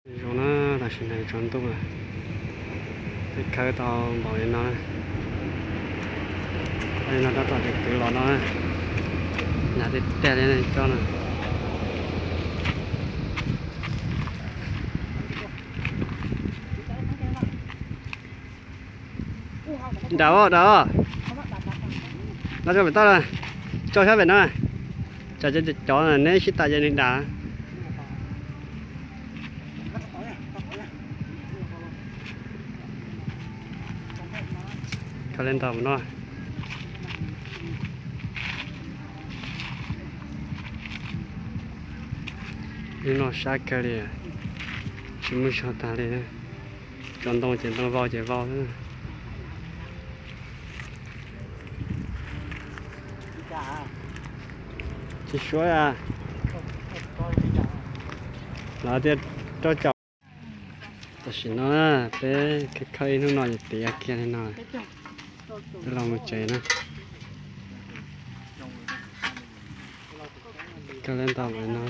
Zoo na, tam sim no tsaus ntuj lawm, peb khawb tau npaum li no, li no rov tom tsev kwv los no, nag tiag tiag li coj no. Dam os, dam os, los tso pem toj, tso sab pem no, tsam cov neb sib tas ces nws dam. Kawg li ntau no, hnub no sab kawg li, tsis muaj zog tag li. Tso ntoo ces ntoo vau ces vau xwb. Tsis suav, lawv tias rau caum. Tam sim no peb khawb ib hnub no ces tiav kiag li no, peb los mus tsev na. Kawg li ntau no.